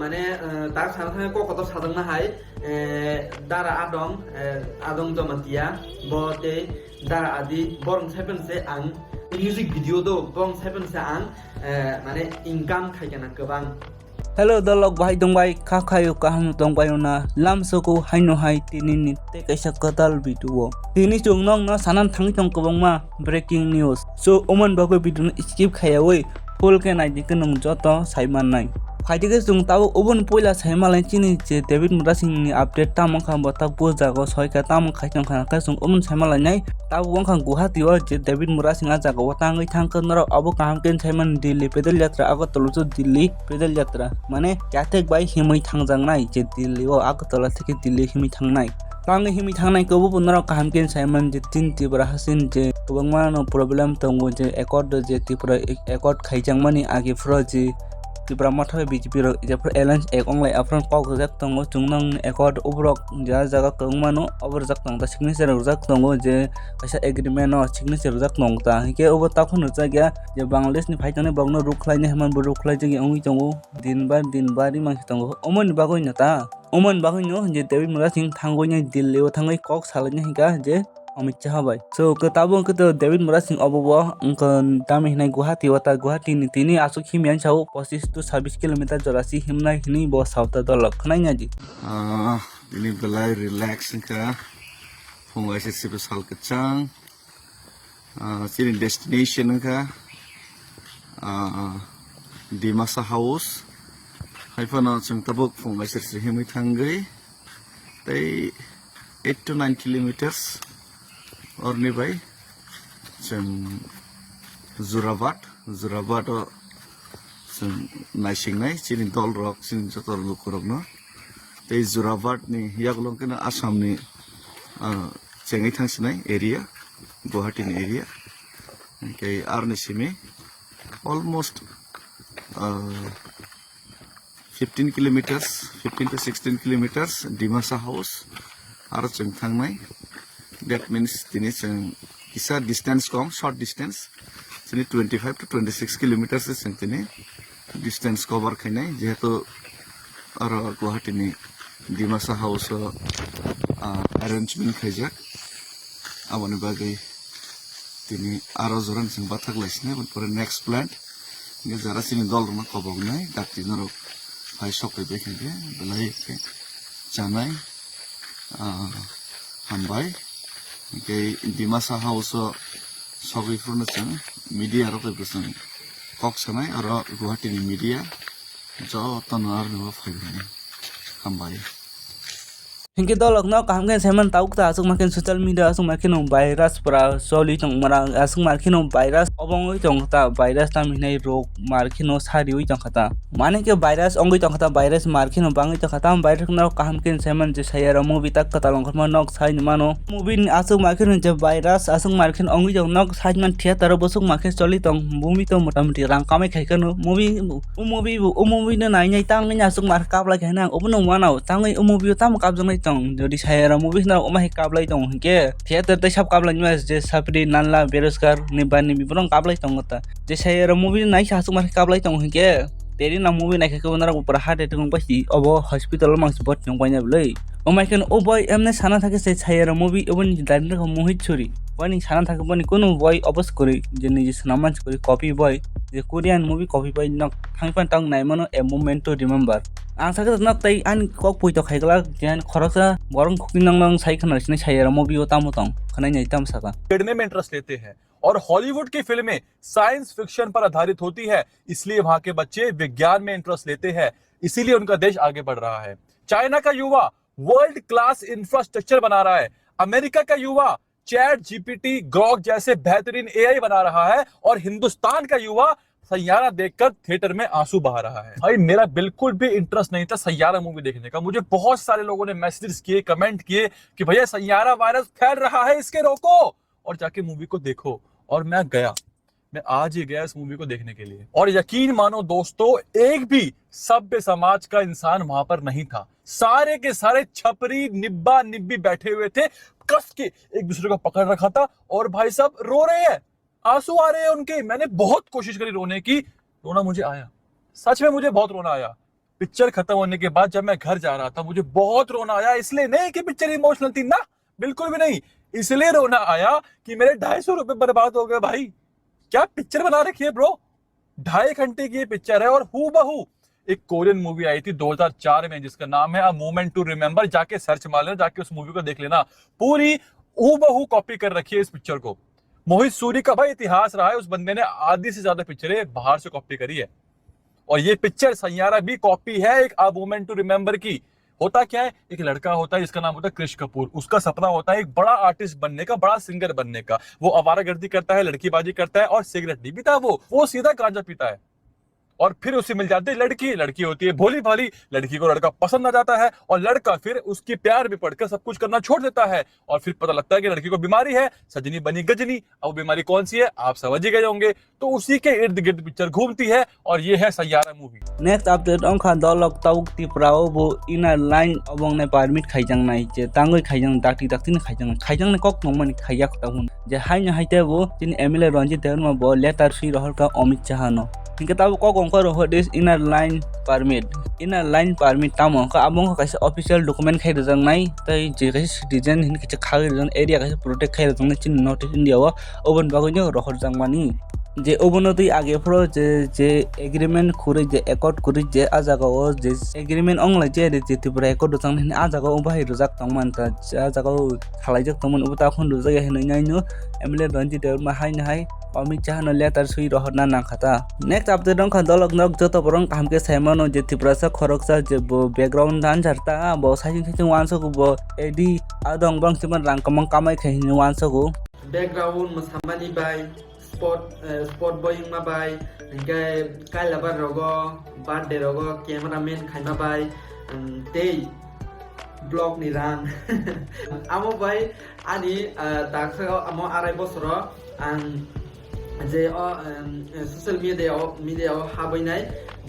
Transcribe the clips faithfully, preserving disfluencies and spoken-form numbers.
Mane, eh, tak sana thangwi kok kotor sajakna hai, eh, Dara Adong, eh, Adong Jamatia, bo tei Dara Adi, borok sai phano se ang music video do, borok sai phano se ang, eh, mane income khai kana kwbang. Hello, dolok bahai tongbai, kha khayo kaham tongbai ona, lam soko haino hai tini ni tei kaisa kwtal video. Tini chwng nokno sanan thangwi tong kwbangma breaking news. So, oman bagwi video no skip khaiyawi full khe naidi khe nwng joto sai mannai. Phaidi khe chwng tabuk oboni puila sai malai chini je David Murasing ni update tamo kha bo tak bo jago soi kha tamo khai tong kha khe chwng oboni sai malai nai. Tabuk wngkha Guwahati o je David Murasing a jaga o tangwi thang khe norok abo kaham khe sai mani Delhi pedal yatra Agartala to Delhi pedal yatra mane yathek bai himwi thangjaknai je Delhi o Agartala theke Delhi himwi thangnai. Tangwi himwi thangnai khe obo bo norok kaham khe sai mani je tin Tripura hasin je kwbangma no problem tongo je accord je Tripura accord khaijakmani age phuru je Tipra Motha bai B J P rok jephru alliance ek wnglai aphuru kok rijak tongo chwng nang accord ubrok ja jaga kwbangma no obo rijak tongo ta signature rijak tongo je kaisa agreement o signature rijak tongo ta hinkhe obo takhun rijak ya je Bangladesh ni phai tongnai borok no ruk khlai nai hwnba bo ruk khlai jagwi wngwi tongo din bar din bari mangsi tongo omoni bagwi no ta omoni bagwi no je David Murasing thangwi nai Delhi o thangwi kok salai nai hinkha je Amit Shah bai. So, khe tabuk khe to David Murasing obo bo, wngkha tamo hinai Guwahati o ta, Guwahati ni tini aswk himya sao pochis to sabis kilometer jora si himnai hinwi bo sao ta dolok khwnai nai di. Ah, tini belai relax wngkha. Phung waisa sibo sal kwchang. Ah, chini destination wngkha, ah, Dimasa House. Hai phano chwng tabuk phung waisa si himwi thangwi. Tei eight to nine kilometers orni bai chwng Jorabat, Jorabat o chwng naisingnai chini dol rok, chini joto lukurokno. Tei Jorabat ni yaklong khe no Assam ni, ah, chengwi thangsinai area, Guwahati ni area. Hinkhe arni simi almost, ah, fifteen kilometers, fifteen to sixteen kilometers, Dimasa House, aro chwng thangnai. That means, tini chwng kisa distance kom, short distance, chini twenty five to twenty six kilometers se chwng tini distance cover khainai, jehetu aro Guwahati ni Dimasa House o, ah, arrangement khaijak, aboni bagwi tini aro jora ni chwng bathak lai sinai, aboni pore next plant. Hinkhe jara chini dol rokno koboknai dakti norok phai sok phai bai khe belai khe chanai, ah, hambai. Hinkhe Dimasa House o sogwi phuru no chwng media rok bai bo chwng kok sanai, oro Guwahati ni media joto no aroni bo phai bai hambai. Hinkhe dolok no kaham khe saiman tabuk ta aswk ma khe social media aswk ma khe no virus pura choli tong mara aswk ma khe no virus obongwi tong ta virus tam hinai rok mar khe no sariwi tong kha ta mane khe virus ongwi tong kha ta virus mar khe no bangwi tong kha ta virus no kaham khe saiman je saya ro movie tak kwtal ongkhorma nok sai ni mano movie ni aswk ma khe no je virus aswk mar khe no ongwi tong nok sai man theater o bwswk ma khe choli tong movie to motamoti rang kamai khai khe no movie o movie bo o movie no nainai tangwi aswk mar khe kaplai khe nang obono wanao tangwi o movie o tamo kapjaknai tong jodi sayara movie hinaro omo hai kaplai tong hinkhe theater tei sab kaplai nima je sapri nanla beroskar ni bani biborong kaplai tongo ta je sayara movie naikhe aswk mar khe kaplai tong hinkhe teri na movie naikhe kebo narok pura heart attack wng pai si obo hospital o mangsi bot tong paina bwlwi. Omaikhe o boy emne sana thakhe se sayara movie oboni direct wngkha Mohit Suri. Boni sana thakhe boni kunu boy obo se kwrwi je niji swnam mansi kwrwi copy boy je Korean movie copy boy nok thangwi phano tang naimano a moment to remember. Ang sakhe nok tei ani kok poito khai glak je ani khoroksa borok khukti nang nang sai khna sini sayara movie o tamo tong khwnai nai tamo saka. खेलने में इंटरेस्ट लेते हैं और हॉलीवुड की फिल्में science fiction पर आधारित होती है, इसलिए वहां के बच्चे विज्ञान में इंटरेस्ट लेते हैं, इसीलिए उनका देश आगे बढ़ रहा है। चाइना का युवा वर्ल्ड क्लास इंफ्रास्ट्रक्चर बना रहा है। अमेरिका का युवा चैट जीपीटी, ग्रॉक जैसे बेहतरीन एआई बना रहा है और हिंदुस्तान का युवा सैयारा देखकर थिएटर में आंसू बहा रहा है। भाई, मेरा बिल्कुल भी इंटरेस्ट नहीं था सैयारा मूवी देखने का। मुझे बहुत सारे लोगों ने मैसेजेस किए, कमेंट किए कि भैया, सैयारा वायरस फैल रहा है, इसके रोको, और जाके मूवी को देखो। और मैं गया, मैं आज ही गया इस मूवी को देखने के लिए। और यकीन मानो दोस्तों, एक भी सभ्य समाज का इंसान वहां पर नहीं था। सारे के सारे छपरी निब्बा निब्बी बैठे हुए थे, कस के एक दूसरे को पकड़ रखा था और भाई साहब रो रहे हैं, आंसू आ रहे हैं उनके। मैंने बहुत कोशिश करी रोने की, रोना मुझे आया, सच में मुझे बहुत रोना आया। पिक्चर खत्म होने के बाद जब मैं घर जा रहा था, मुझे बहुत रोना आया। इसलिए नहीं कि पिक्चर इमोशनल थी ना, बिल्कुल भी नहीं। इसलिए रोना आया कि मेरे ढाई सौ रुपए बर्बाद हो गए भाई। क्या पिक्चर बना रखी है ब्रो। ढाई घंटे की ये पिक्चर है और हूबहू एक कोरियन मूवी आई थी दो हज़ार चार में, जिसका नाम है A Moment to Remember। जाके सर्च मार लेना, जाके उस मूवी को देख लेना। पूरी हूबहू कॉपी कर रखी है इस पिक्चर को। मोहित सूरी का भाई इतिहास रहा है, उस बंदे ने आधी से ज्यादा पिक्चरें बाहर से कॉपी करी है। और ये पिक्चर सैयारा भी कॉपी है एक A Moment to Remember की। होता क्या है, एक लड़का होता है जिसका नाम होता है कृष कपूर। उसका सपना होता है एक बड़ा आर्टिस्ट बनने का, बड़ा सिंगर बनने का। वो आवारागर्दी करता है, लड़कीबाजी करता है और सिगरेट नहीं पीता वो, वो सीधा गांजा पीता है। और फिर उसे मिल जाती है लड़की। लड़की होती है भोली भाली, लड़की को लड़का पसंद आ जाता है और लड़का फिर उसकी प्यार में पड़कर सब कुछ करना छोड़ देता है। और फिर पता लगता है कि लड़की को बीमारी है, सजनी बनी गजनी। अब वो बीमारी कौन सी है, आप समझ ही गए होंगे। तो उसी के इर्द गिर्द पिक्चर घूमती है और ये है Saiyaara movie. Next update wngkha dolok tabuk Tripura o bo inner line obo wngnai permit khaijaknai je tangwi khaijak dakti dakti ni khaijaknai khaijaknai kok tongmani khaiyak tabuk je haino hai tebo chini M L A Ranjit Debbarma bo letter swi rohorkha Amit Shah no. Hinkhe tabuk kok wngkha rohor is inner line permit. Inner line permit tamo wngkha? Abo wngkha kaisa official document khai rwjaknai tei je kaisa citizen hinwi kaisa khagwi rwjaknai, area kaisa protect khai rwjaknai chini North East India o, oboni bagwino rohorjakmani. Je obono twi age phoro je, je agreement kwrwi, je accord kwrwi je a jaga o je agreement wnglai je, je Tripura accord rwjaknai hinwi a jaga o bahai rwjak tongmani ta, a jaga o salaijak tongmani, obo ta khon rwjak ya hinwi naino M L A Ranjit Debbarma haino hai Amit Shah no letter swi rohorna nangkha ta. Next update wngkha dolok nok joto borok kaham khe sai mano je Tiprasa khoroksa je bo background dancer ta, bo saichung saichung uansuk bo A D adong bang chimon rang kwbang kamai khai hinwi uansugo. Background mwsamani bai spot, eh, spot boy wngma bai, hinkhe kaila bar rogo, birthday rogo, cameraman khaima bai, um, tei vlog ni rang. Amo bai ani, ah, taksa amo arai bosoro ang je o, um, social media o, media o habwi nai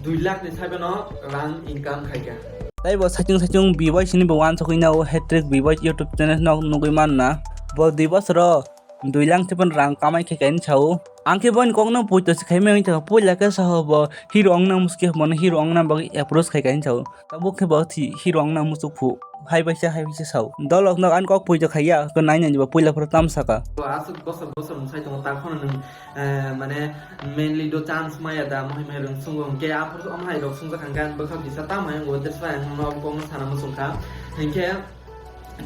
dui lakh ni saibo no rang income khaikha. Tei bo saichung saichung B Y C ni bo uansugwi nao hat-trick B Y C YouTube channel no nugwi manna. Bo dui bosoro dui lakh tepan rang kamai khe kaini sao. Ang khe boini kokno poito se khaimai wngkha, puila khe sao bo hero wngna muske, bono hero wngna bagwi approach khai kaini sao. Tabuk khe bo thi hero wngna muchuk phu. Hai bai sa, hai bai sa sao. Dolok nok ani kok poito khaiya, ko nai nai bo puila phuru tam saka. Aswk bosor bosor mwsai tongo, ta phano nwng, eh, mane, mainly do chance maya da, mohai mai rwng sungo, hwnkhe aphuru omo hai rok sungjak kha, gan bwkha kisa tamo yang bo dress bai ang no kokno sana muchung kha. Hwnkhe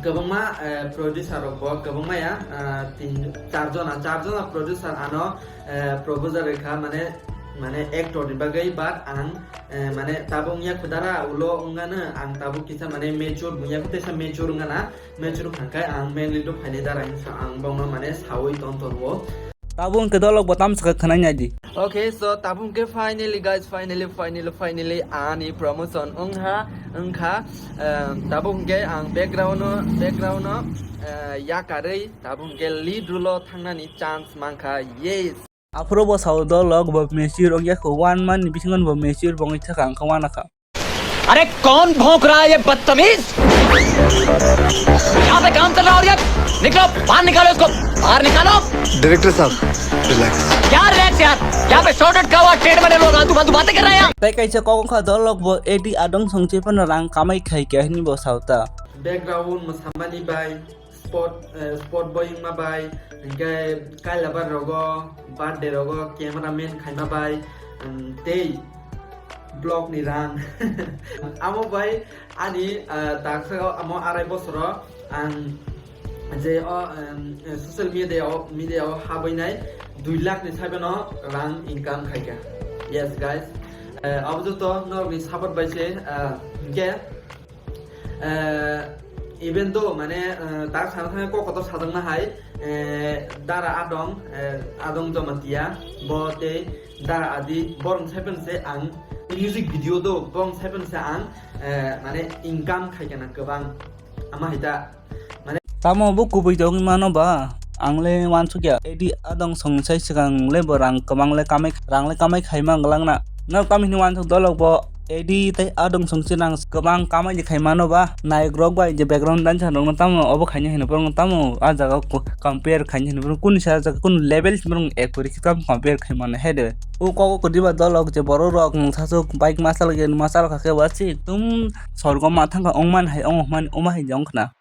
kwbangma, eh, producer rok bo kwbangma ya, eh, tin, char jona, char jona producer ano, eh, proposer rwkha, mane, mane actor ni bagwi, but ang, eh, mane tabuk wngya kho dara ulo wngano, ang tabuk kisa mane mature wngya kho, teisa mature wngana, mature wngkha khe ang mainly do phainai dara hinsa ang bongno mane sawi ton tongo. Tabuk hwnkhe dolok bo tamsa khe khwnai nai di. Okay, so tabuk hwnkhe finally guys, finally, finally, finally ani promotion wngha, wngkha. Ehm, tabuk hwnkhe ang background no, background no, eh, yakarwi tabuk hwnkhe lead role o thangnani chance mankha. Yes. Aphuru bo sao dolok bo mature wngya kho, one month ni bisingo bo mature bo wngwi thaka ang khe uanakha. अरे कौन भौंक रहा है ये बदतमीज? यहाँ पे काम चल रहा है और ये निकलो, बाहर निकालो इसको, बाहर निकालो। डायरेक्टर साहब, रिलैक्स। क्या रिलैक्स यार? यहाँ पे शॉर्टेड का हुआ, टेढ़ मेढ़े लोग आलतू फालतू बातें कर रहे हैं यहाँ। Tei kaisa kok wngkha dolok bo A D adong song chepano rang kamai khai khe hinwi bo sao ta. Background mwsamani bai spot, eh, spot boy wngma bai, hwnkhe kaila bar rogo, birthday rogo, cameraman khaima bai, um, tei vlog ni rang. Amo bai ani, ah, taksa amo arai bosoro ang je o, um, social media o, media o habwi nai dui lakh ni saibo no rang income khaikha. Yes guys, eh, abo joto norokni support bai se, ah, hwnkhe Eh, even though mane, eh, tak sana thangwi kok kotor sajakna hai, eh, Dara Adong, eh, Adong Jamatia, bo tei Dara Adi, borok saipan se ang music video do, borok saipan se ang, eh, mane income khaikha na kwbang. Ama hai ta, mane. Tamo bo kubui tongwi mano ba? Ang le wansukya. A D adong song sai swkang le bo rang kwbang le kamai, rang le kamai khaima wnglang na. Nok tamo hini wansuk dolok bo Edi tei adong song chinang kwbang kamai je khai mano ba, nayok rok bai je background dancer rok no tamo obo khaina hino borok no tamo ah jaga o compare khaina hino borok kunu sa jaga kunu level si borok ek pori khe tamo compare khai mano he de. O kok o kwdwi ba dolok je borok rok mungsa swk bike masa lagwi masa rok kha khe ba si tum sorgo ma thang kha ongmani hai ongmani ongma hai je ong khna.